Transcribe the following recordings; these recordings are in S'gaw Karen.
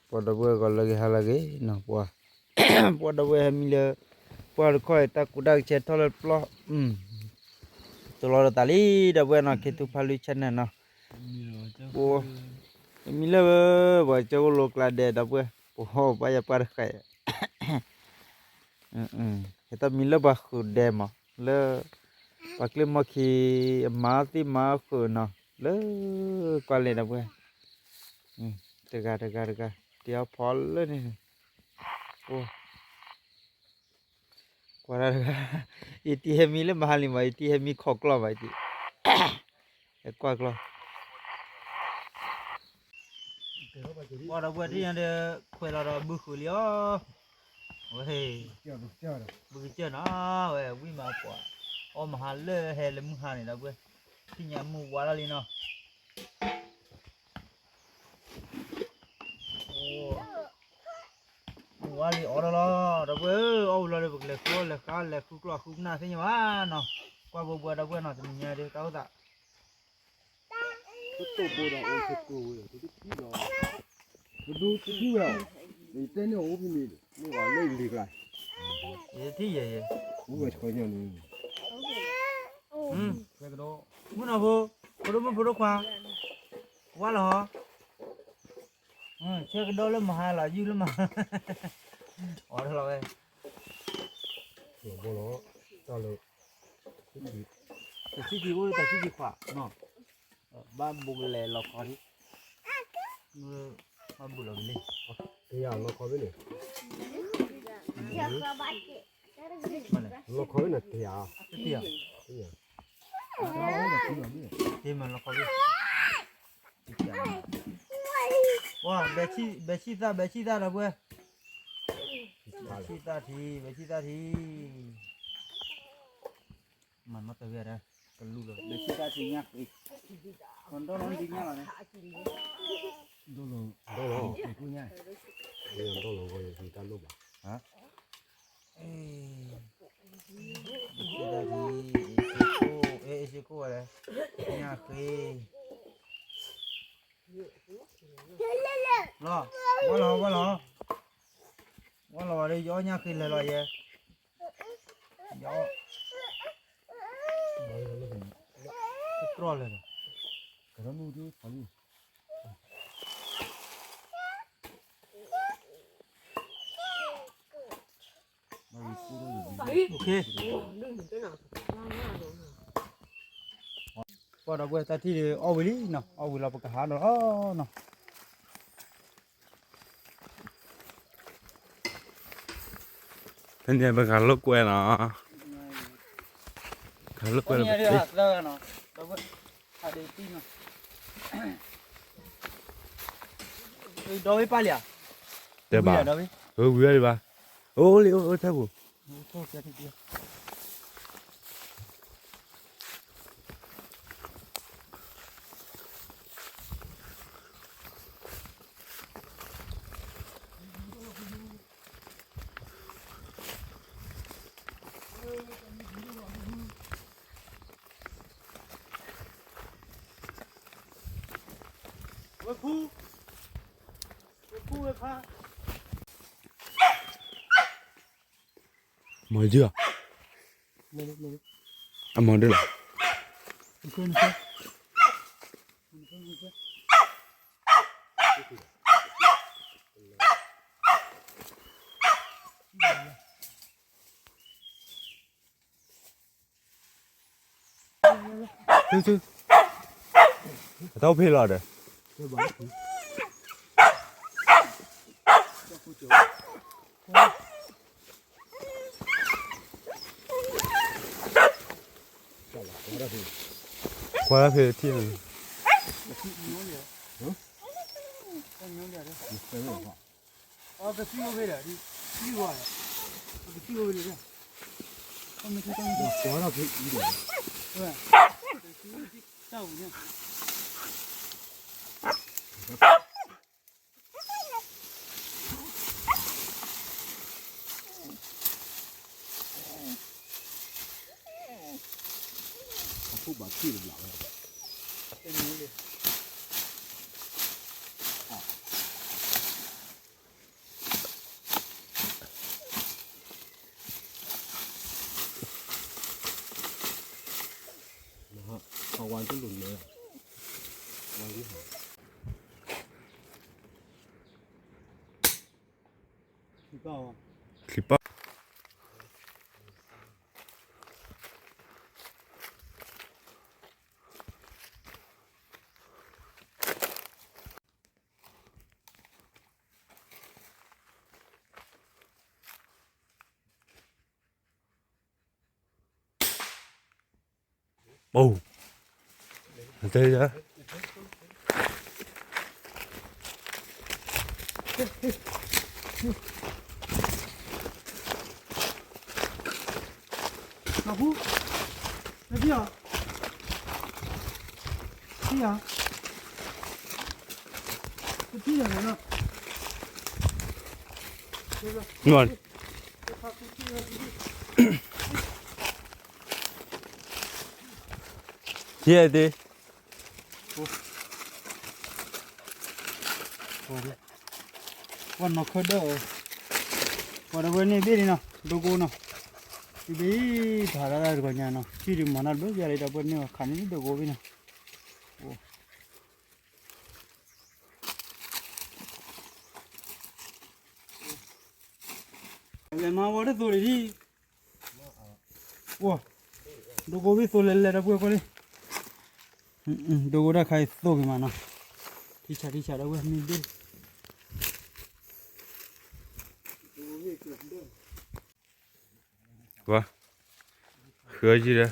ပှၤဒီပုၢ်ဝဲၢ်ဂီၤလၢဂ့ၤဟါလၢဂ့ၤနီၤ, ပှၤ ပှၤဒီပုၢ်ဝဲၢ်ဟဲမံလၢ ပှၤတခီအံၤ တၢ်ကူးတၢ်ကဆဲးထီၣ်လၢပျီ, တလီၤဒီးသးလံ ဒီပုၢ်ဝဲၢ်နီၤ, ခ့ထူဖးလွံၢ် channel နီၤ, ပမံလၢ ပှၤကၠိကလိကျါဒဲး ဒီပုၢ်ဝဲၢ်, ပဘၣ်ယၤပှၢ်တဃဲး ဟဲတၢ်မံလၢပှၤဃုာ်ဒဲးမး, လၢ ပှၤကျ့မီၢ်ခံ အမၤသ့ၣ်မၤဃုာ်နီၤ, လၢကွၢ်လဲၤဒီပုၢ်ဝဲၢ်, တဂၤတဂၤတဂၤ တ့အီၣ်ဖီလၢန့ၣ်န့ၣ်, အိၣ် ကွၢ်တၢ်တဂၤ, ယတံၤဟဲမံလၢမဟါလံမး, ယတံၤဟဲမံခိးကျီၢ်မး, ယတံၤ ဟဲကွၢ်ကျီၢ်, ပှၤဒီပုၢ်ဝဲၢ်တယၢ်ဒီး ခွဲးလီၤဒီးဘုဃုာ်လံအီၤ, ဝဲ ဘုကစၢၢ်နီၤ, ဝဲဝံၣ်မးပှၤ, အီၣ်မဟါလၢဟဲလၢမုၢ်ဟါန့ၣ် ဒီပုၢ်ဝဲၢ်, ထံၣ်ညါမုၢ်ဝါလီၤလံနီၤ မုၢ်ဝါလံအီၣ်ဒီးလီၤ, ဒီပုၢ်ဝဲၢ်ဧၢ, အီၣ်ဝံၤလီၤဒီး ပကလဲၤဃုအီၣ်လဲၤဃုအီလဲၤဃုကျီၢ်ဃုပနၢ်သ့ၣ်ညါဘၣ်နီၤ, ကွၢ်ဘိဘှီဒီပုၢ်ဝဲၢ်နီၤ, တနံၤညါဒီးတၢ်အိၣ်သး, တတိၢ်ဘိဒီးအိၣ်သကိးဝဲဒီး တထံၣ်ဒီး, တဒူတထံၣ်ဝဲ, ယတဲန့ၣ်အိၣ်ဖဲန့ၣ်, မ့ၢ်ဝဲလၢလံၤကျါ, ယတထံၣ်ယဲ, အိၣ်ဝဲဆှီညါန့ၣ်, မုၢ်နီၤဖိ, ဖိဒိၣ်မုၣ်ဖိဒိၣ်ခွါ, ဝါလီၤဟီ ဆဲကဒီလၢမဟါလီၤ ယုၢ်လၢမဟါ, အီၣ်တလီၤဝဲ, ဘိလီၤ, တၢ်လၢ, တဆံခံအိၣ်လၢတဆံခံခွး, ဘၣ်ဘိကလဲၤလီၤခီဒံး, ဘၣ်ဘိလီၤကလံ, တယၤလီၤခီဖဲန့ၣ်, လီၤခီဖဲန့ၣ်တယၤ, တယၤ, တယၤ, တမၤလီၤခီဖဲ ပှၤ ဘဲဆံၣ်သၣ် ဘဲဆံၣ်သၣ်ဒီပုၢ်ဝဲၢ်, ဘဲဆံၣ်သၣ်ထံ ဘဲဆံၣ်သၣ်ထံ, မၤနီၣ်တဝဲဒၣ် ကလူလီၤ ဘဲဆံၣ်သၣ်ထံညၣ်ဃ့, ဒီလီၤဒ်ညၣ်လီၤန့ၣ်, ဒီလီၤ, ဒီလီၤ, ဒီလီၤဝဲတၢ်လိၣ်ဘၣ်, ဘဲဆံၣ်သၣ်ထံ, အ့ၣ်စ့ကိၣ်ဝဲလဲၣ်, ညၣ်ဃ့ လီၤ, ဝဲလီၤ ဝဲလီၤ, ဝဲလီၤဝဲဒီး ယအီၣ်ညၣ်ဃ့လဲၤလီၤယဲ, ယအီၣ်, တြီၢ်လဲၤလီၤ, ကရၢမိၢ်ဒုးဖးလံ, ပှၤဒီပုၢ်ဝဲၢ်တၢ်ထံၣ်ဒီးအီၣ်ဝံၤလံနီၤ, အီၣ်ဝံၤလီၤပကဟးဒီးလီၤနီၤ, ဖဲန့ၣ်ပကလိာ်ကွဲနီၤ, ကလိာ်ကွဲလီၤ, ဒီးဝံၤဘၣ်လံဧါ, တဲဘၣ်, ဝံၤဘၣ်လံဘၣ်, အိၣ်လံ အိၣ်ထဲပူၤ ဝဲဖူ, ဝဲဖူဝဲဖါ, မၤဒုးဧါ, အမၤဒုးလီၤ, အတၢ်အိၣ်ဖဲလီၤဒီး ကွၢ်ဖဲထံၣ်န့ၣ်, အကသံၣ်အိၣ်ဖဲလဲၣ်, သံၣ်အိၣ်, အကသံၣ်အိၣ်ဖဲလဲၣ်, ကွၢ်ဖဲအံၤဒီး, တၢ်အူန့ၣ် အခိၣ်ဘၣ်ထံၣ်တဘျီဝဲ, တမံၤလံ, ဝါတလိၣ်နဲ, ဝါတလိၣ်, ချံပၢ်, ပူၤ, တဲယၤ, နဖူ, နဖံးဧါ, ဖံးဧါ, နဖံးဧါနီၤ, နွၤ ယဲၢ်သ့ၣ်, ပှၤနီၢ်ခၢၣ်ဒၢၣ်, ပှၤတဝဲန့ၣ်ဘ့ၣ်န့ၣ်နီၤ ဒိကိနီၤ, တဘ့ၣ်ဖးဒၣ်တဂီၤညါနီၤ ထံၣ်ဒုးမၤနီၣ်တဘျီယၤလံဒီးပှၤန့ၣ်ခးန့ၣ်ဒိကိဘ့ၣ်နီၤ, လဲၤမၤဝဲတသိးလံဒံး, ဝဲ, ဒိကိဘ့ၣ်သိးလဲၤလဲၤဒီပုၢ်ဝဲၢ်ကွၢ်လံ, ဒိကိတၢ်ခါအံၤသိးက့ၤမးနီၤ, ထံဆးထံဆးဒီပုၢ်ဝဲၢ်မ့ၢ်ဘ့ၣ်, ဝဲ, ဃုအီၤယံၤ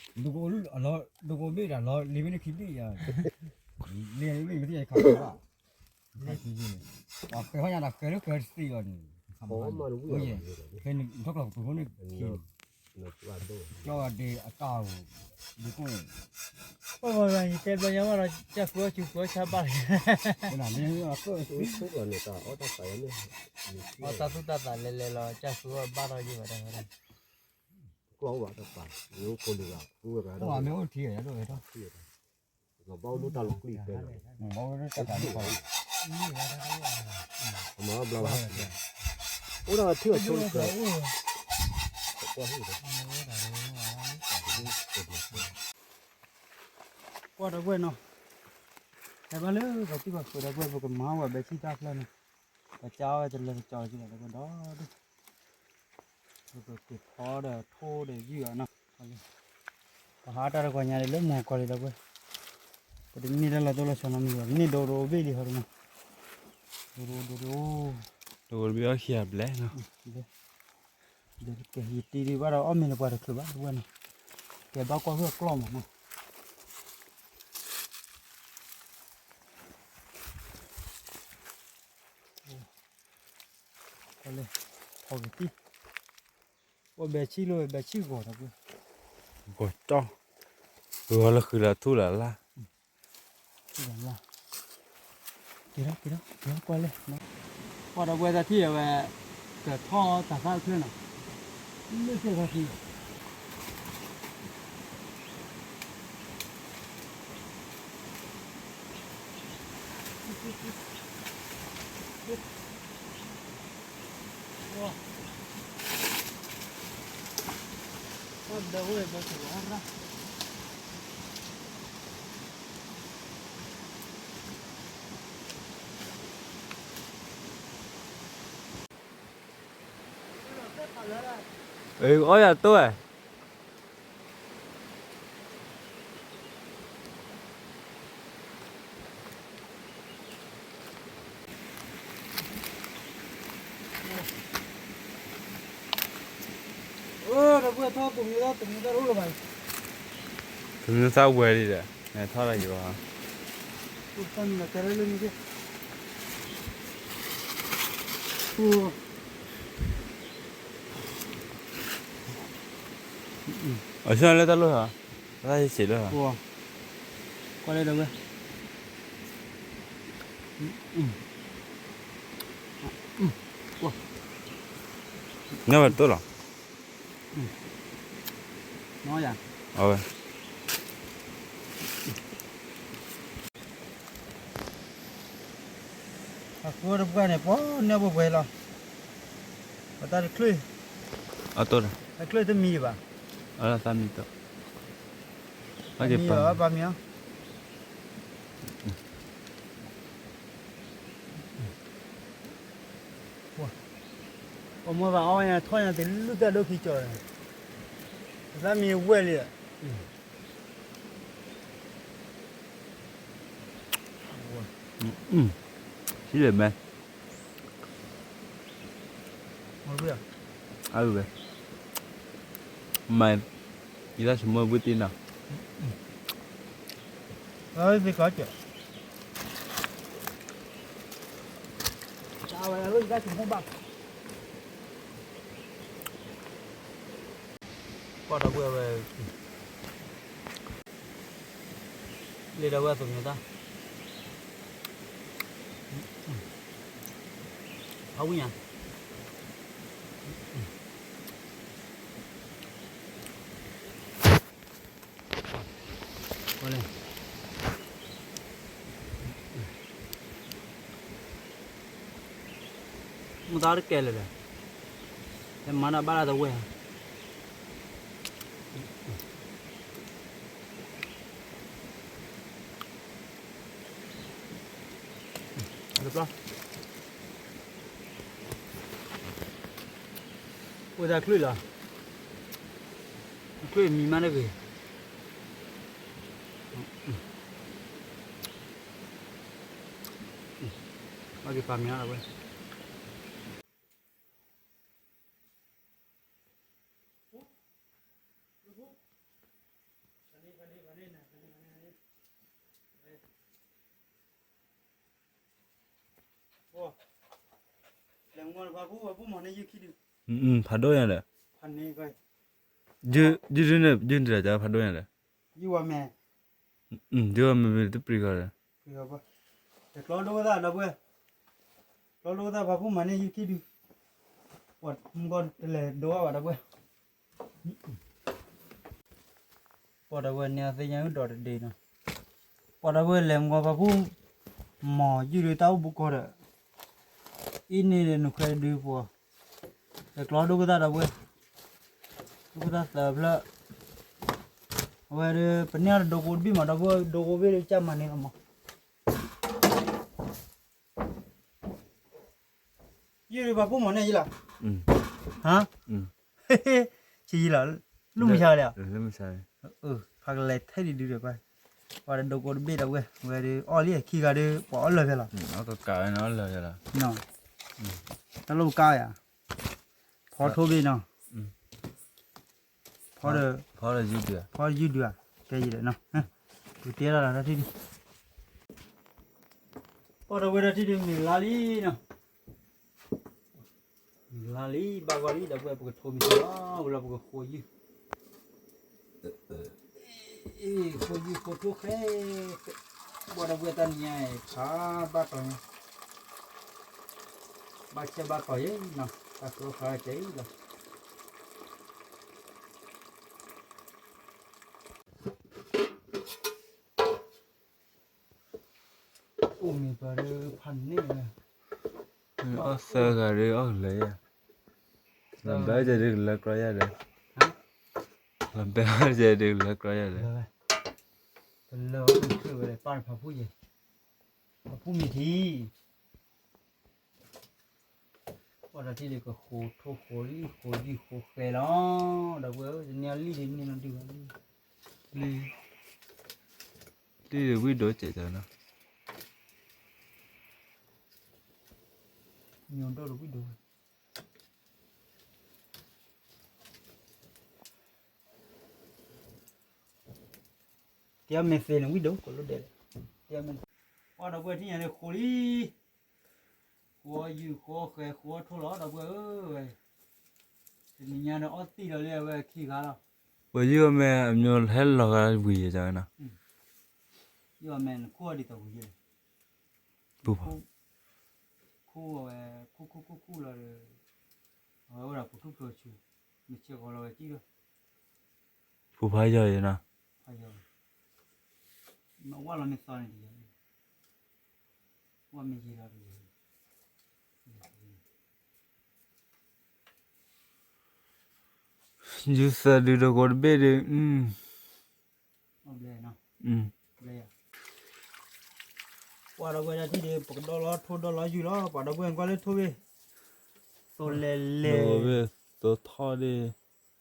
ဒီး ဒိကိဘ့ၣ်တၢ်လီၤ လ့မ့ၢ်န့ၣ်ခံဘ့ၣ်ယၤ, လ့မ့ၢ်န့ၣ်မ့ၢ်တခါဘၣ်, ပှၤဃဲၤဟီညါဒီးဃဲၤလၢဃဲၤတသ့လီၤန့ၣ်, ဖဲန့ၣ်ထီၣ်ကျီၢ်ကပူၤဖိန့ၣ်ခံန့ၣ်, ကျီၢ်ဂၤဒဲးအတၢ်အိၣ်, ဒိကိန့ၣ်, ပှၤယတဲဘျီညါဘၣ်ဒီး ကၢ်ဃုအီၣ်ဆူဃုအီၣ်ဆါဘၣ်လံ, အတၢ်သူၣ်တၢ်သးလဲၤလဲၤလီၤ ကၢ်ဃုအီၣ်ဘၣ်ထီၣ်ယံၤဘၣ်တၢ်ဝဲဒၣ်, ကျီၢ်အိၣ်ဘၣ်တပၤ, မ့ၢ်အိၣ်ခိးဒုးဘၣ်, မ့ၢ်အိၣ်ထံဂၤယၤဒိၣ်ဝဲထီၣ်, ဘၣ်အိၣ်ဒိၣ်တၢ်လီၤကျံၣ်ဖဲလီၤ, ဘၣ်အိၣ်ဒိၣ်တၢ်လီၤကျံၣ်ဖဲလီၤ, အမၤဘျါဘၣ်, အိၣ်ဒၣ်ထံၣ်အဆိကတၢၢ်, ကွၢ်ဒီပုၢ်ဝဲၢ်နီၤ, ဟဲဘၣ်လၢပှၤသံၣ်ပှၤဃုာ်ဒီပုၢ်ဝဲၢ် ပကမၤဝဲဘဲဆံၣ်တၢ်ဖျၢၣ်န့ၣ်, ပကၢ်ဝဲတလၢတကီလၢၤဒီး, ပကက့ၤဖီဒီးထိၣ်ဒီးယုၢ်အီၤနီၤ, ပဟးတၢ်တဂီၤညါဒ်လၢမုၢ်ကီၢ်လံဒီပုၢ်ဝဲၢ်, ပတန့ၢ်တၢ်လီၤတိၢ်လီၤဆီနီတမံၤဘၣ်, န့ၢ်ဒိဒိဘ့ၣ်လံဟီဒ်နီၤ, ဒိဒိဒိဒိ, ဒိဒိဘ့ၣ်အီၣ်ခံဂၤဘျဲၣ်နီၤ, ယတံၤဒံးဘၣ်ဒီးအီၣ်မ့ၤလၢပှၤတချုးဘၣ်တဝဲနီၤ, ကဲဘၣ်ကွၢ်ဖုၣ်အကျီၢ်မးနီၤ, ဖီကတံၢ်, အိၣ်ဘဲဆံၣ်လိာ်ဝဲဘဲဆံၣ်ဂီၤဒီး, ဂီၤကၠီ, ဂီၤလၢဃုာ်လၢထူၣ်လၢ်လၢ် က့ၤထီၣ်က့ၤထီၣ်က့ၤထီၣ်ကွၢ်လဲၣ်, ကွၢ်ဒီပုၢ်ဝဲၢ်တၢ်ထံၣ်အဝဲ, ကထီၣ်တၢ်သၣ်တဖျၢၣ်နီၤ, လၢစဲးထီၣ်ထံ, အီၣ်ယၤတိၢ်ဝဲ, တမ့ၢ်သၣ်ဝဲလံဒီး နထီၣ်လၢယၤ, တၢ်မံၤလီၤတဲလၢလၢန့ၣ်, အဆၢလၢတၢ်လိၣ်ဟီ, တၢ်ဆံးလၢဟီ, ကွၢ်လၢဒီးဝဲ, ညၣ်ဝဲတတိၢ်လီၤ, အဝဲ အဃိတပှၢ်န့ၣ် ပှၤန့ၢ်ပှဲၤပှဲၤလီၤ, ပတၢ်တချုး, အတိၢ်ဒီး တချုးတမံၤဘၣ်, အလၢသးမံၤတိၢ်, ပမံၤလီၤ, ပမံၤလီၤ. ပမ့ၢ်ဘၣ်အီၣ်ညါထီၣ်ညါတလုၢ်တၢ်ဒိၣ်ခံကၠီၤ, ပသးမံၤဝဲလံ, ဟံးလၢမဲ, အဝဲ, မၤ, ယတၢ်ဆိကမိၣ်ဘုတ့ၢ်နီၤ, သ့ကီးကၠီၤ ပှၤဒီပုၢ်ဝဲၢ်, လၢဒီပုၢ်ဝဲၢ်အသိးမ့ၢ်တၢ်, ဖးဝံၣ်ညါ, လဲၣ် မ့ၢ်သးတကဲလၢာ်လဲၣ်, လဲၤမၤတၢ်ဘၣ်လၢတဝဲၢ်ဧါ, တဘျီ, အိၣ်တၢ်ချုးလီၤ, ချုးမံၤမးတဂ့ၤ, ဘၣ်က့ၤပာ်မ့ၤလီၤဝဲ. ဖးဒိၣ်ညါဒီး, ယုၢ်န့ၣ် ယုၢ်န့ၣ် ဖးဒိၣ်ညါဒီး, ယုၢ်ဝဲမ့ၢ်တပျံၤဃီဒီး, ကျီဒိၣ်သၣ်ဒီပုၢ်ဝဲၢ်, ကျီဒိၣ်သၣ် ဖးဖူမၤန့ၢ်ယုၢ်ခံဒု, ပှၤမုၢ်ကီၢ်တလဲၤဒိးဘၣ်ဒီပုၢ်ဝဲၢ်, ပှၤဒီပုၢ်ဝဲၢ်န့ၣ်အသ့ၣ်ညါအုၣ်ဒီးတဒ့နီၤ, ပှၤဒီပုၢ်ဝဲၢ်လဲၤမုၢ်ကီၢ်ဖးဖူ, မီၢ်ယုၢ်ဒုတၢ်အိၣ်ဘူးကီၢ်ဒီး, အံၤန့ၣ်နုာ်ခွဲးတဒုပှၤ, လဲၤကျီဒိၣ်ကသၣ်ဒီပုၢ်ဝဲၢ်, ဒိၣ်ကသၣ်သၢဖျၢၣ်, အဝဲဒီး ပန့ၢ်အီၤတဒိကိးတဘ့ၣ်မး ဒီပုၢ်ဝဲၢ် ဒိကိးဘ့ၣ်ဒီးကစၢ်မၤန့ၢ်လီၤမး ယုၢ်ဒုးပှၤဖိမီၤန့ၣ်ယံလီၤ, ဟါ, ဆံယံလီၤ, လူမုၢ်ဆါလံ, ဖးကလဲၤထဲဒုးဒုးဒီးကွၢ်, ပှၤတဒိကိးတဘ့ၣ်ဒီပုၢ်ဝဲၢ် ဝဲဒီးအီၣ်လံခံဂၤဒီး ပှၤအီၣ်လၢာ်ဖဲလီၤ, တၢ်လီၢ်ကါယၤ, ဖီထိဘ့ၣ်နီၤ, ဖီဒီး, ဖီဒီးယုၢ်ဒုးဧါ, ကဲယံၤဒီးနီၤ, ပကတဲဒၣ်လီၤတၢ်ထံၣ်ဒုး, ပှၤဒီပုၢ်ဝဲၢ်တၢ်ထံၣ်ဒုးမုၢ်လါလံနီၤ, မုၢ်လါလံ ဘၣ်ဂီၢ်လံ ဒီပုၢ်ဝဲၢ် ပကထိးမံၤလီၤ ဝံၤလီၤပကဃိးယုၢ်, ဃိးယုၢ်ဃိးထိၣ်ဃဲ, ပှၤဒီပုၢ်ဝဲၢ်တၢ်နံၤညါအံၤ ခါဘၣ်တီၤညါ, ဘၣ်ဆဲးဘၣ်တီၤယဲနီၤ တၢ်ကရိခါကဲအံၤလီၤ. အိၣ်မ့ၢ်ပှၤဒီးဖးန့ၢ်ဝဲ, အီၣ်သၢဂၤဒီးအီၣ်ကလၢာ်ယၤ, လီၤဘဲကဲဒုးကလၢာ်ကြီယၤဒီး, လီၤဘဲကဲဒုးကလၢာ်ကြီယၤဒီး, ပလၢအီၣ်မ့ၢ်ချုးဝဲဒီး ပၢ်ဖးဖူယဲ, ဖးဖူမ့ၢ်ထံ ပှၤတၢ်ထံၣ်ဒုးကဃိးထိၣ်ဃိးလံ ဃိးယုၢ်ဃိးဃဲလီၤ, ဒီပုၢ်ဝဲၢ် တနံၤအီၤလံဒုးန့ၢ်လီၤဒုးဝဲလံ, လံ, လံဒုးဝံၣ်ဒိၣ်စဲးတနီၤ, ညိဒိၣ်ဒုးဝံၣ်ဒိၣ်ဝဲ, တၢ်မဲာ်သ့န့ၣ်ဝံၣ်ဒိၣ် ကလိၣ်ဒဲးလီၤ, ပှၤဒီပုၢ်ဝဲၢ်ထံၣ်ညါန့ၣ်ဃိးလံ, ဃိးယုၢ်ဃိးဃဲဃိးထိၣ်လီၤ ဒီပုၢ်ဝဲၢ်ဧၢ, တနံၤညါန့ၣ်အီၣ်သံၣ်လီၤလံအဝဲခံဂၤလီၤ, ပှၤယုၢ်အီၣ်မ့ၢ်အမျိုးဟဲလီၤဂာ်ဝံၤယၤနီၤ, ယုၢ်အီၣ်မ့ၢ်နခိၣ်အီၤဒ်သိးဝံၤယဲ, ပူၤဖး, ခိၣ်ဝဲ, ခိၣ်ခိၣ်ခိၣ်ခိၣ်လီၤဒီး, အဝဲအိၣ်ဒီးပူၤထူၣ်ဖျိးဆူ, မ့ၢ်ဆဲးဃီလီၤဝဲကံၣ်ဒီး, ပူၤဖးယီၤယဲနီၤ, ဖးယီၤ, မ့ၢ်ဝဲလီၤမ့ၢ်သီန့ၣ်တယီၤ, ဝဲမ့ၢ်ယံၤလီၤတယီၤ ယုၢ်သၢဒုဒီးကိးတဘ့ၣ်ဒီး, ပှၤဒီပုၢ်ဝဲၢ်ဒၣ်ထံၣ်ဒီး ပကဒီလီၤထိၣ်ဒီလီၤယုၢ်လီၤ ပှၤဒီပုၢ်ဝဲၢ်ကွၢ်လၢထိၣ်ဘ့ၣ်, သိလဲၤလဲၤ, သိထီၣ်ဒီး,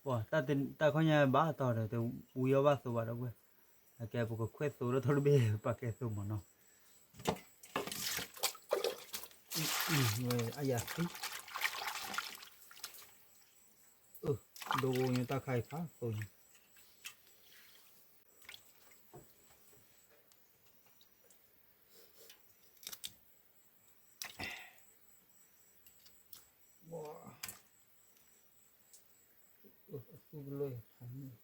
ပှၤတၢ်ခီညါဘၣ်တီၤဒီး တဝံၤအီၣ်ဘၣ်သိးဘၣ်ဒီပုၢ်ဝဲၢ်, အကဲပကခွဲးသိးဒီးထိၣ်တဘ့ၣ် ပှၤကဲသိးမးနီၤ, ဝဲအယၤသံ ဒိၣ်ညါတၢ်ခါအံၤဖးသိညါ, အသူကလိၣ်ဖးန့ၣ်,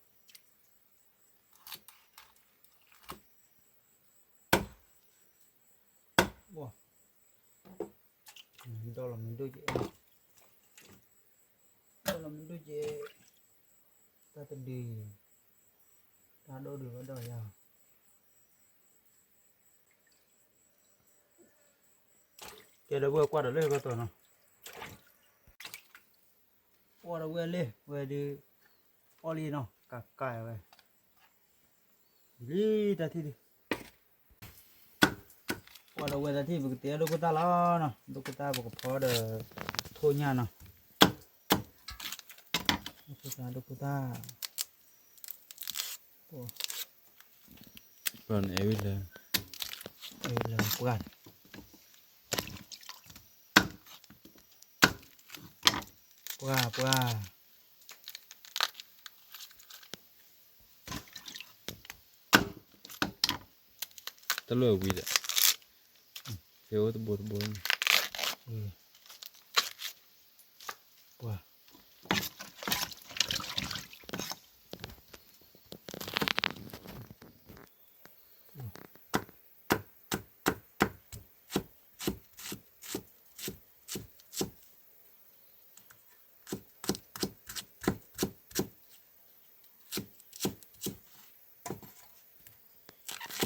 ဒီလီၤမ့ၢ်ဒိၣ်ကဲ, ဒီလီၤမ့ၢ်ဒိၣ်ကဲ, တၢ်တဒု, တၢ်ဒိၣ်ဒုးဝဲဒီးယၤ, ကဲဒီပုၢ်ဝဲၢ်ကွၢ်ဒီးလၢကတီၤနီၤ, ကွၢ်ဒီပုၢ်ဝဲၢ်လံ ဝဲဒုး, အီၣ်လံနီၤ ကးကးဝဲ, လံတၢ်ထံၣ်ဒုး ကွၢ်ဒီပုၢ်ဝဲၢ်တၢ်ထံၣ် ပကတဲအဒိၣ်ခိၣ်တၢ်လီၤနီၤ, ဒိၣ်ခိၣ်တၢ်ပကဖီဒီး ထိၣ်ညၣ်နီၤ, ဒိၣ်ခိၣ်တၢ် ဒိၣ်ခိၣ်တၢ်, ပှၤန့ၣ်အဲၣ်ဝဲလၢ, အဲၣ်ဝဲလၢပှၢ်န့ၣ်, ပှၢ်ပှၢ် တၢ်လၢဝံၤဒီး, ဟဲအိၣ်တဘိတဘိန့ၣ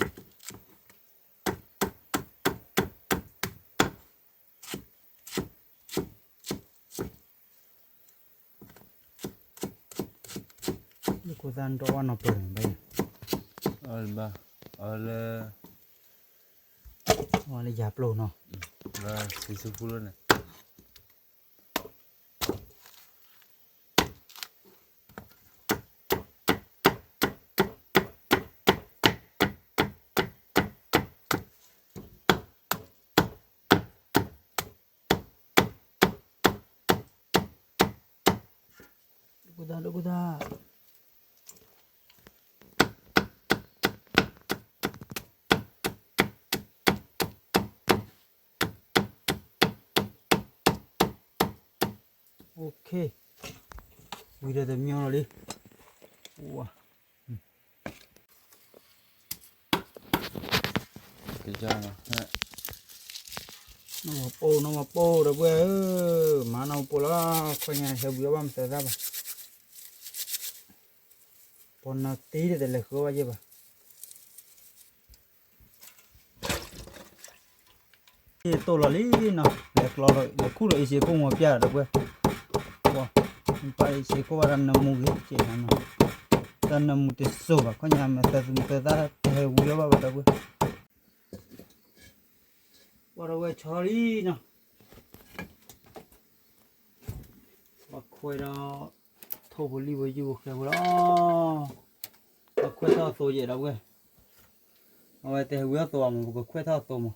်, ပှၢ်, လၢခိၣ်သၣ်နတအီၣ်နီၢ်ပၢၢ်န့ၣ်ဘၣ်, အီၣ်လၢ, အီၣ်လၢ, အီၣ်လၢယၤပျိၢ်နီၤ, လၢစံဆူဖိလၢန့ၣ် ဒိၣ်ခိၣ်သၣ် ဒိၣ်ခိၣ်သၣ်, ဝံၤဒီးတမံၤလီၤလံ, ဝါ, နီၢ်မၤပိၢ် နီၢ်မၤပိၢ်ဒီပုၢ်ဝဲၢ်ဧၢ, မၤနီၢ်မၤပိၢ်လီၤ, ခွဲညါဟဲဝံၤအီၣ်ဘၣ်မသၢသၣ်ဘၣ်, ပှၤနီၢ်တ့ဒီးတလဲၤဃုအီၣ်ဘၣ်ယဲၢ်ဘၣ် ယတိၢ်လီၤလံနီၤ, လဲၤကျီလီၤ လဲၤခူၣ်လီၤအ့ၣ်စ့ခိၣ်မီၤပျၢ်ဒီပုၢ်ဝဲၢ်, ပှၤ, ပၢ်အ့ၣ်စ့ခိၣ်ဘၣ်တၢ်နၢမူဂ့ၤကဲးနီၤ, တၢ်နၢမူတစိၤဘၣ် ခီညါမ့ၢ်သၢသူမ့ၢ်သၢသၣ်တဟဲဝံၤအီၣ်ဘၣ်ဘၣ်ဒီပုၢ်ဝဲၢ်, ပှၤဒီပုၢ်ဝဲၢ်ဆီလံနီၤ, ပှၤခွဲးဒီး, ထိၣ်ဖိလံၣ်ဖိယုၢ်ဖိဃဲဖိလီၤ, ပှၤခွဲးထီၣ်အသိယဲၢ်ဒီပုၢ်ဝဲၢ်, အဝဲတဟဲဝံၤအီၣ်သိဘၣ်မး ပကခွဲးထီၣ်အသိမး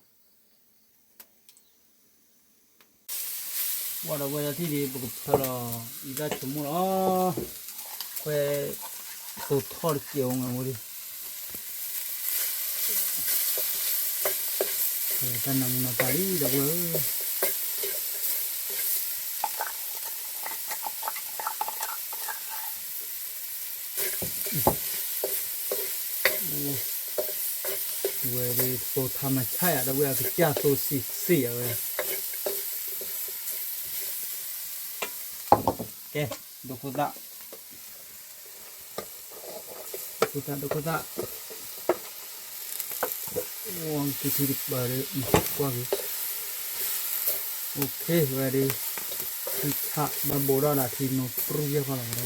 ပှၤဒီပုၢ်ဝဲၢ်တၢ်ထံၣ်ဒံး ပကဖၢလီၤ အံသၣ်ဆိကမိၣ်လီၤ, ခွဲးသိထီၣ်တစဲးအိၣ်မးဝဲဒၣ်, တၢ်နၢမူနီၢ်ပၢ်လံဒီပုၢ်ဝဲၢ်ဧၢ ပှၤဒီပုၢ်ဝဲၢ်တၢ်ထံၣ်ဒံး ဖးမၤဆါယၤ ဒီပုၢ်ဝဲၢ် အကစၢ်သိစံးစ့ၢ်အဝဲ ကဲ ဒိခိၣ်သၣ် ဒိခိၣ်သၣ် ဒိခိၣ်သၣ် အိၣ်က့ၤထံတပၤဒီး ကွၢ်က့ၤ OK ဝဲဒၣ် ထံဆးဘၣ်ဘိးထီၣ်ဒၣ်ထံနိပြံယဲၢ်ခီလီၤဝဲဒၣ် အိ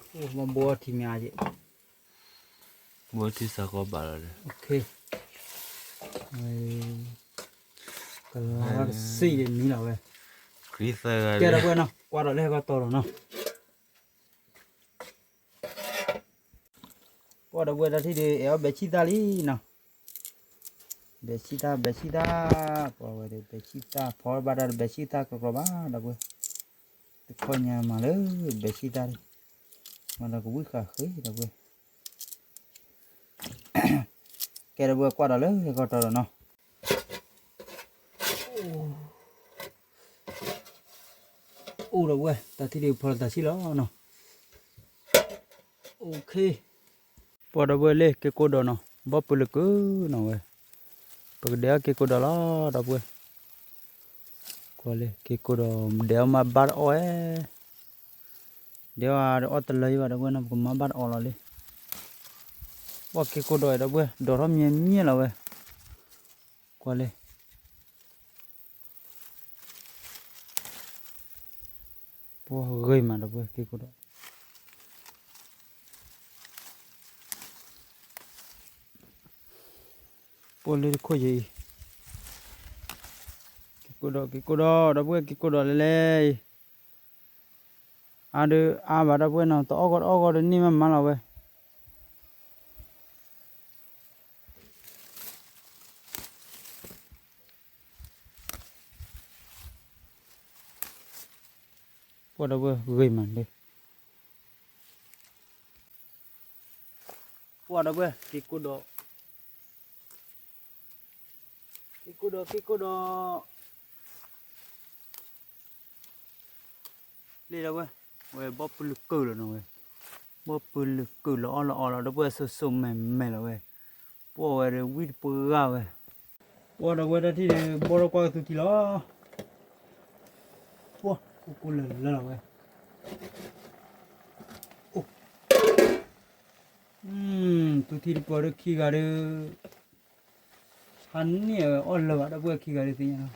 ၣ်မ့ၢ်ဘိထံမ့ၢ်အါယဲၢ် ဘိထံစးကီဘၣ်လီၤဒီး ကလါတစံးယဲၢ်မံလီၤဝဲ ကဲဒီပုၢ်ဝဲၢ်နီၤ ကွၢ်ဒီးလၢဟဲကီတီၤလီၤနီၤ ကွၢ်ဒီပုၢ်ဝဲၢ်တၢ်ထံၣ်ဒီး အဲၣ်အီၣ်ဘဲဆံၣ်သၣ်လံနီၤ ဘဲဆံၣ်သၣ် ဘဲဆံၣ်သၣ် ကွၢ်ဝဲဒီး ဘဲဆံၣ်သၣ် ဖီဘၣ်တၢ်ဒီး ဘဲဆံၣ်သၣ်ကကြီးဘၣ် ဒီပုၢ်ဝဲၢ် တခီညါမၤလၢ ဘဲဆံၣ်သၣ်လံ မၤဒီးကဝံၣ်ဃာ်ဃ့ ဒီပုၢ်ဝဲၢ် ကဲဒီပုၢ်ဝဲၢ် ကွၢ်ဒီးလၢဟဲကီတီၤလီၤနီၤ အိၣ်ဒီပုၢ်ဝဲၢ် တၢ်ထံၣ်ဒုးဖီလီၤတၢ်ဆံၣ်လီၤနီၤ OK ပှၤဒီပုၢ်ဝဲၢ်လၢက့ၤကိးဒီးနီၤ ဘီပူၤလၢကၢနီၤဝဲ ပကဒဲးအီၣ်က့ၤကိးဒီးလီၤ ဒီပုၢ်ဝဲၢ် ကွၢ်လၢက့ၤကိးဒီး ဒဲးအီၣ်မးဘၣ်တအီၣ်ဝဲ ဒဲးအီၣ်တအီၣ်တလၢယဘၣ် ဒီပုၢ်ဝဲၢ်နီၤ ပကမၤဘၣ်တအီၣ်လီၤလံ ပှၤက့ၤကိးဒီး ဒီပုၢ်ဝဲၢ် ဒိးထီၣ်မံၤမံၤလီၤဝဲ ကွၢ်လၢ ပှၤဂ့ၤမး ဒီပုၢ်ဝဲၢ် က့ၤကိးဒီး ပှၤလၢတခိၣ်ယဲအံၤ က့ၤကိးဒီး က့ၤကိးဒီး ဒီပုၢ်ဝဲၢ် က့ၤကိးဒီးလဲၤလဲၤအံၤ အါဒုးအါဘၣ် ဒီပုၢ်ဝဲၢ်နီၤ တအီၣ်ဂီၢ်တအီၣ်ဂီၢ်ဒီးန့ၢ်မးမးလီၤဝဲ ပှၤဒီပုၢ်ဝဲၢ်ဂ့ၤမးဒုး ပှၤဒီပုၢ်ဝဲၢ် က့ၤကိးဒီး က့ၤကိးဒီး က့ၤကိးဒီး လံ ဒီပုၢ်ဝဲၢ် ဝဲဘီပူၤလုာ်ကုၢ်လီၤနီၤဝဲ ဘီပူၤလုာ်ကုၢ်လီၤအီၣ်လီၤအီလီၤ ဒီပုၢ်ဝဲၢ် စိၤစိၤမဲၤမဲၤလီၤဝဲ ပှၤဝဲဒီးဝံတပှၢ်ဂၤဝဲ ပှၤဒီပုၢ်ဝဲၢ်တၢ်ထံၣ်ဒီး ဘီထီၣ်ကွၢ်ကသူထံလီၤ ပှၤ ကိၢ်ကိၢ်လၢာ်လၢာ်လီၤဝဲ အိၣ် သူထံတပၤဒီးခံဂၤဒီး ဟါန့ၢ်ဝဲအီၣ်လၢာ်ဘၣ် ဒီပုၢ်ဝဲၢ်ခံဂၤဒီးသ့ၣ်ညါလီၤ အီၣ်တလၢာ်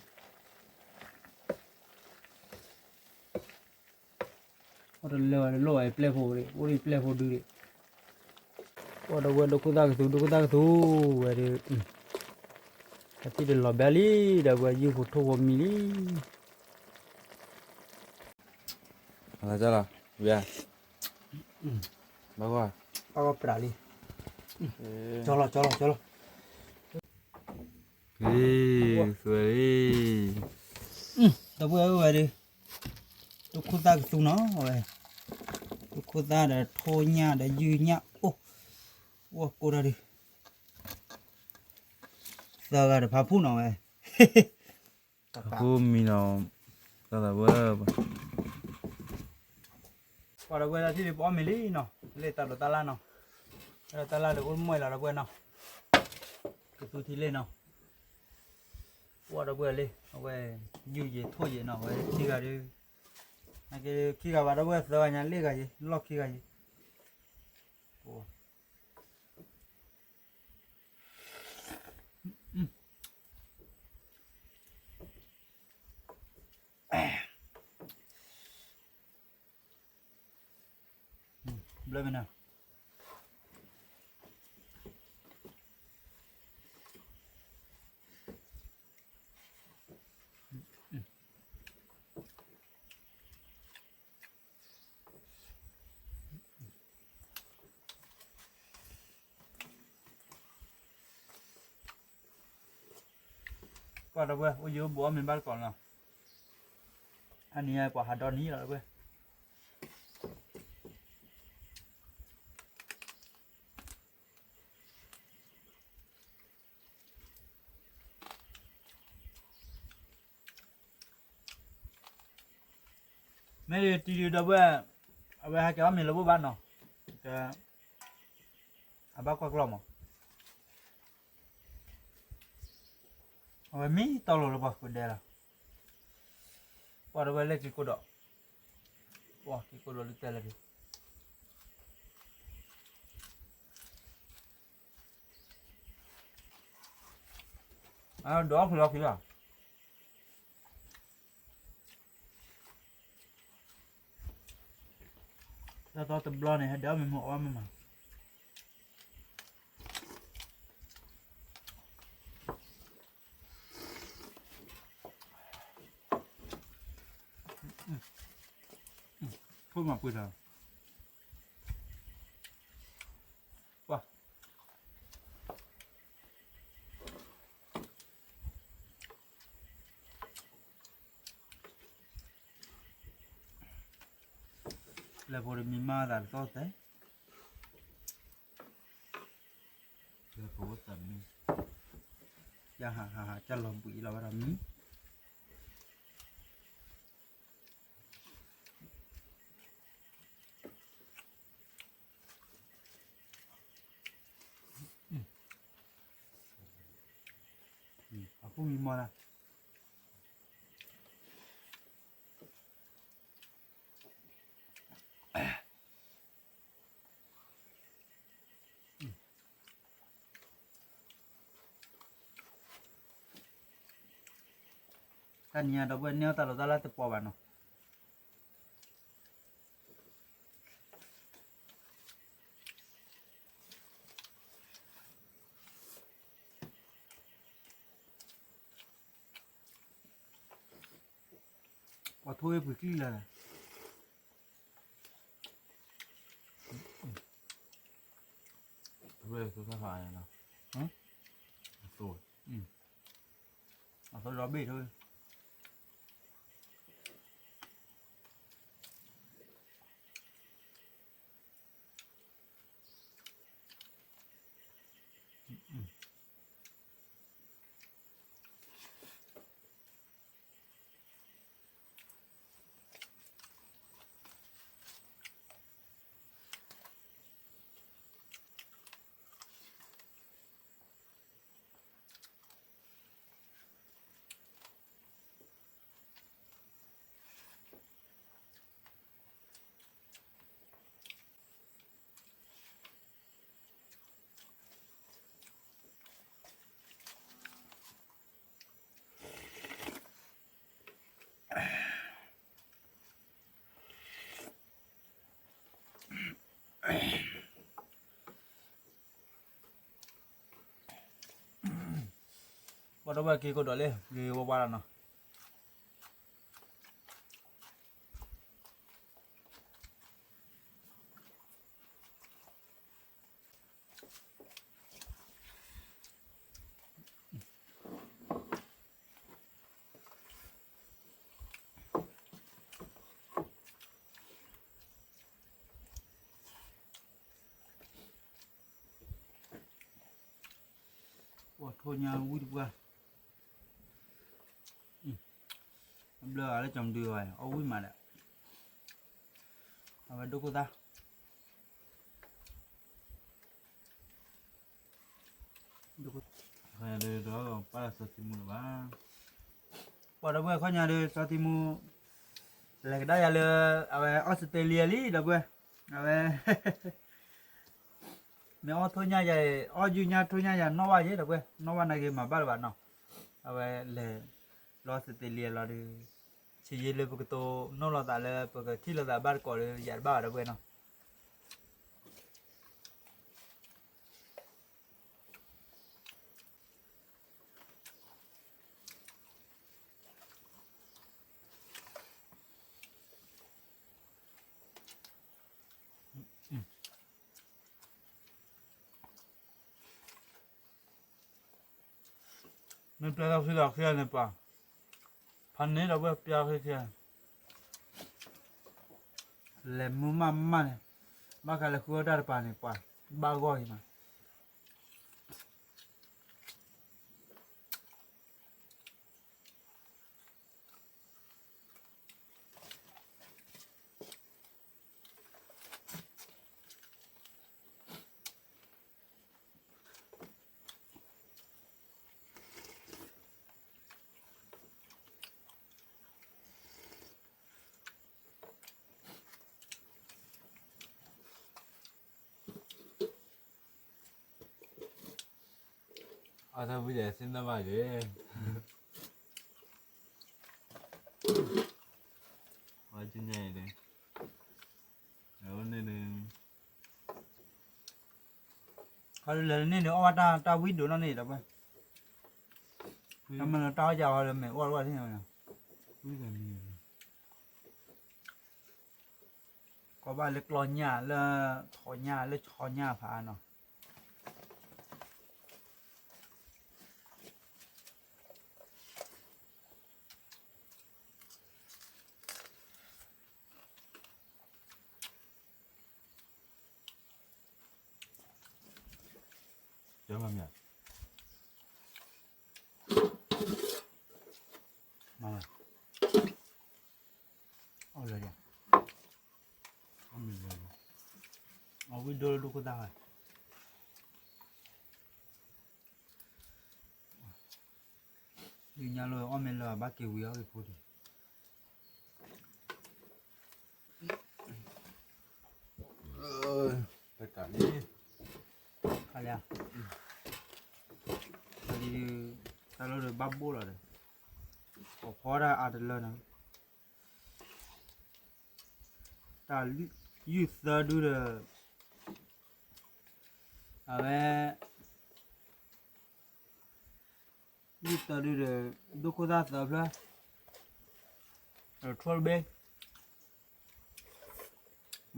ဘၣ်ဒီး လိၣ်ဝဲပျဲၢ်ဖိဒီး အိၣ်ဒီးပျဲၢ်ဖိဒုဒီး ပှၤဒီပုၢ်ဝဲၢ် ဒိခိၣ်သၣ်ကသူ ဒိခိၣ်သၣ်ကသူ ဝဲဒီး တၢ်ထံၣ်ဒီးလီၤဘဲလံ ဒီပုၢ်ဝဲၢ် ယုၢ်ဖိထိၣ်ဖိမံၤလံ လီၤ ဝံၤ ဘၣ်ကွၢ် ပၢ်ကွၢ်ပြးလံ ကၠီလီၤ ကၠီလီၤ ကၠီလီၤ လံ သွဲလံ ဒီပုၢ်ဝဲၢ်ဝဲဒီး ဒိခိၣ်သၣ်ကသူနီၤဝဲ ဒိခိၣ်သၣ်ဒီးထိၣ်ညၣ်ဒီးယုၢ်ညၣ်အိၣ် အိၣ်ကိးတၢ်ဒုး သၢဂၤဒီးဖးဖူနီၤဝဲ ဖးဖူမံၤနီၤ တၢ်သးဝဲ ပှၤဒီပုၢ်ဝဲၢ်တၢ်ထံၣ်ဒုးပအီၣ်မ့ၤလံနီၤ လၢတၢ်ဒိးတၢ်လၢ်နီၤ တၢ်ဒိးတၢ်လၢ်ဒီးအိၣ်မွဲလီၤ ဒီပုၢ်ဝဲၢ်နီၤ ကသူထံလံနီၤ ပှၤဒီပုၢ်ဝဲၢ်လံ အဝဲ ယုၢ်ယံၤထိၣ်ယံၤနီၤ အဝဲခံဂၤဒုး နက့ခံဂၤဘၣ် ဒီပုၢ်ဝဲၢ် သၢဂၤညါ လ့ၣ်ဂၤယံၤ လီၢ်ခံဂၤယံၤ ဘျၢမ့ၢ်နီၤ ကွၢ်ဒီပုၢ်ဝဲၢ် အိၣ်ယိၤဘူးအီၣ်မ့ၤဘၣ်တကိးနီၤ အါနံၤညါပှၤဟးဒီနံၤလီၤဒီပုၢ်ဝဲၢ် ဒီပုၢ်ဝဲၢ် မ့ၢ်ဒ်တံၤဒုးဒီပုၢ်ဝဲၢ်, အဝဲဟဲက့ၤအီၣ်မ့ၤလၢဘိၣ်ဘၣ်နီၤ, ကဲ, အဘၣ်ကွၢ်ကျီၢ်မး, အဝဲမံတီလိၤလၢပှၤဃုဒဲလီၤ, ပှၤဒီပုၢ်ဝဲၢ်လၢက့ၤကိၢ်ဒီး, ပှၤက့ၤကိၢ်ဒီးလၢတဲလၢက့ၤ အဒိးအီၣ်ဖုးလီၤဖုးလီၤ, တၢ်သီတဘျီန့ၣ် ဟဲဒဲးအီၣ်မ့ၤမ့ၢ်အီၣ်မ့ၤမး, ထိၣ်မၤပှ့ၤထီၣ် ပှၤ လဲၤဖိတမံၤမၤသးတသီၣ်သဲး, လဲၤဖိသးမံ, ယဟးဟးဟး ကၢ်လီၤဘှံးလီၤဝဲဒၣ်မံ အဃိမံမီၢ်ဒၣ် တၢ်နံၤညါဒီပုၢ်ဝဲၢ်န့ၢ်အီၣ်တၢ်လီၤတၢ်လၢတပီၤဘၣ်နီၤ ပှၤထိဝဲပှ့ၤကျံလၢာ်လၢ ဝဲၢ်သိၣ်သၣ်ဖးအါနီၤ အသိၣ် အသိၣ်ဒီဘ့ၣ်ထိ ပှၤဒီပုၢ်ဝဲၢ်က့ၤကိၢ်ဒီးလံ ဂ့ၤဝါဝါလီၤနီၤ ပှၤထိၣ်ညါဝံၣ်တပှၢ် အဘျၢဂၤလၢကၠီၤမဒုဘၣ် အီၣ်ဝံၣ်မးဒီး အဝဲဒိခိၣ်သၣ် ဒီးပၢ်စီၤတံမူလၢၤဘၣ် ပှၤဒီပုၢ်ဝဲၢ်ခီညါဒီး စီၤတံမူ လဲၤကဒါယၤလၢ အဝဲအီစထြ့လယါလံ ဒီပုၢ်ဝဲၢ် အဝဲ မ့ၢ်အီၣ်ထိၣ်ညါယၤ အီၣ်ယုၢ်ညါထိၣ်ညါယၤ နီၣ်ဘၣ်ယဲ ဒီပုၢ်ဝဲၢ် နီၣ်ဘၣ်နာ်က့ၤမၤဘၣ်လၢၤဘၣ်နီၤ အဝဲလဲၤ လၢအီစထြ့လယါလီၤဒီး ဆံးယံာ်လၢပကတိၤနီၣ်လိာ်သးလၢ ပကထံၣ်လိာ်သးဘၣ်တကိးဒီး ယၤတဘၣ်ဘၣ် ဒီပုၢ်ဝဲၢ်နီၤ မ့ၢ်ပျဲလီၤခံလီၤခံဂၤန့ၣ်ပှၤ ဖးန့ၣ်ဒီးဝဲပျဲလီၤခံခံဂၤ လဲၤမုၢ်မးမးန့ၣ် ဘၣ်ဃးလဲၤဃုအီၣ်တၢ်တပၤန့ၣ် ပှၤ ဘၣ်ဂီၢ်အံၤမး ပှၤဒီပုၢ်ဝဲၢ်ခီညါဒီး စီၤတံမူ လဲၤကဒါယၤလၢ အဝဲအီၣ်စထြ့လယါလံ ဒီပုၢ်ဝဲၢ် အဝဲ အတၢ်ဝံၣ်ဒီးသ့ၣ်နီၣ်ဘၣ်က့ၤ, ဝဲကညါအံၤန့ၣ်, အဝဲန့ၣ်န့ၣ်, ခီဒုးလဲၤန့ၣ်န့ၣ် အီၣ်ဘၣ်တၢ်ဝံၣ်ဒိၣ်နီၣ်န့ၣ် ဒီပုၢ်ဝဲၢ်, တၢ်မ့ၢ်လၢတၢ်အီၣ်ယၤအီၤလၢမဲာ်အိၣ်တဝဲၢ်န့ၣ်, ကီၢ်ဘၣ်လၢကျီညၣ်လၢ, ထိးညၣ်လၢဆီညၣ်ဖးနီၤ. ကၢမမ့ၢ်, အီၣ်လၢ, အီၣ်မ့ၢ်လၢ, အီၣ်ဝံၣ်ဒိၣ်လၢဒိၣ်ခိၣ်သၣ်ဝဲ, ယညါလၢအီၣ်မ့ၢ်လၢအဘၣ်က့ၤဝံၤအီၣ်က့ၤဖိဒံး, တၢ်လၢ, တၢ်လၢဘၣ်ဘိၣ်လီၤဒီး, ပဖီတၢ်အါတလၢန့ၣ်, တၢ်ယုၢ်သၢဒုဒီး, အဝဲ, ယုၢ်သၢဒုဒီး, ဒိၣ်ခိၣ်သၣ်သၢဖျၢၣ်, ထိၣ်တဘ့ၣ်,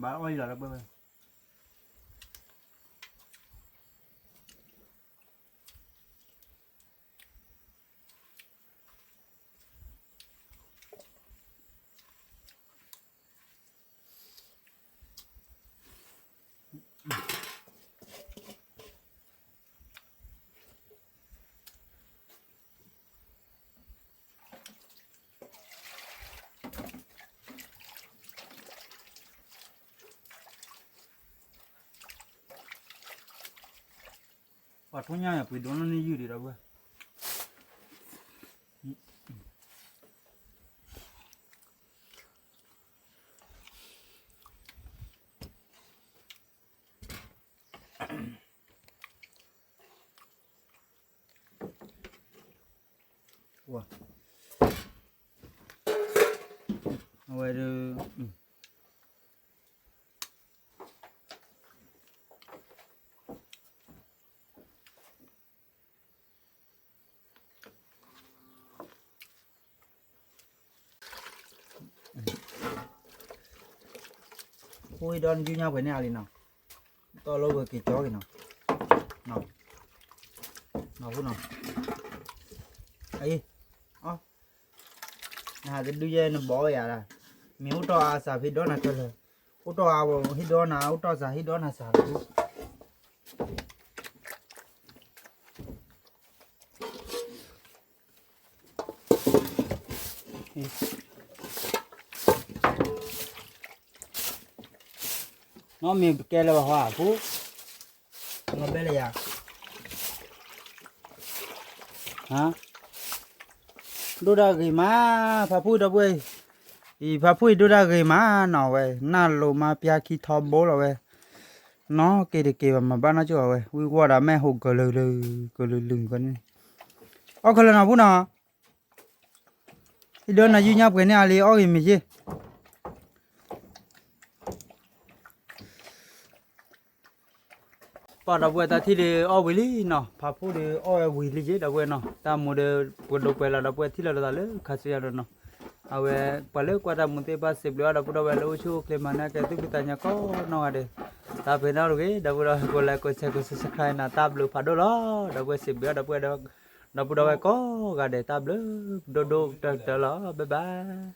ဘၣ်အီၣ်ယံၤလီၤတပှဲၤဝဲ. ပှၤထိၣ်ညၣ်ယၤပှ့ၤဒိၣ်နီၣ်န့ၢ်ယုၢ်ဒံးဒီပုၢ်ဝဲၢ်. အဝဲဒၣ် ဖိဟံၣ်ဒီနယူၢ်ညါပှဲၤန့ၢ်အါလံနီၤ, တီၢ်လၢဝဲက့ၤကၠီက့ၤနီၤ, နီၤဖိနီၤ, အံၤ, နဟးတဒုယဲနဘီဝဲယၤဒၣ်, မ့ၢ်အိၣ်တီၢ်အါစးဖံးဒီနၤခဲလၢာ်, အိၣ်တီၢ်အါဝဲဟံၣ်ဒီနၤ အိၣ်တီၢ်စးဟံၣ်ဒီနၤစးလီၤ. နီၢ်မ့ၢ်ပကဲလၢၤဘၣ်ဟီဧါ ဖိ, လီၤဘဲလၢယၤ, ဒိၣ်တၢ်ဂ့ၤမး, ဖါဖှံဒီပုၢ်ဝဲၢ်, အံၤဖါဖှံဒိၣ်တၢ်ဂ့ၤမးနီၤဝဲ, နၢ်လိၤမးပျါခံထီဘိလီၤဝဲ, နီၢ်က့ၤတက့ၤဘၣ်မၤဘၣ်နီၢ်ကၠိၣ်အဝဲ, ဝံၣ်ဝီၢ်ဒီးမဲာ်ဟိးကလုာ်လုာ် ကလုာ်လုာ်ကန့ၣ်, အီၣ်ခဲလၢာ်နီၤဖိနီၤ, ဟံၣ်ဒီနယူၢ်ညါပှဲၤန့ၢ်အါလံ အီၣ်ဂ့ၤမ့ၢ်ယ့ၢ် ပှၤဒီပုၢ်ဝဲၢ်တၢ်ထံၣ်ဒီးအီၣ်ဝံၤလံနီၤ, ဖါဖှံဒီးအီၣ်ဝဲဝံၤလံယ့ၢ် ဒီပုၢ်ဝဲၢ်နီၤ, တၢ်မူဒီးပကဒိးပှဲၤလီၤ ဒီပုၢ်ဝဲၢ်ထံၣ်လီၤလီၤသးလၢခါဆူညါဒီးနီၤ, အဝဲပှၤလၢကွၢ်တၢ်မူသ့ၣ်တဖၣ်စံးဘျုးအီၤ ဒီပုၢ်ဒီဝဲၢ်လၢအိၣ်ဆူၣ်အိၣ်ချ့မၤနၢၤကဲသုဖံသးညီကိးနီၢ်ဂၤဒဲး, တၢ်ပှဲၤနီၣ်တဂ့ၤ ဒီပုၢ်ဒီဝဲၢ် ကိးလဲကိးဆဲးကိး subscribe နၤ တၢ်ဘျုးဖးဒိၣ်လီၤ ဒီပုၢ်ဝဲၢ်စံးဘျုးအီၤ ဒီပုၢ်ဝဲၢ်ဒီး ဒီပုၢ်ဒီဝဲၢ်ကိးဂၤဒဲး တၢ်ဘျုးဒိၣ်ဒိၣ်ကတၢၢ်ကတၢၢ်လီၤ bye bye.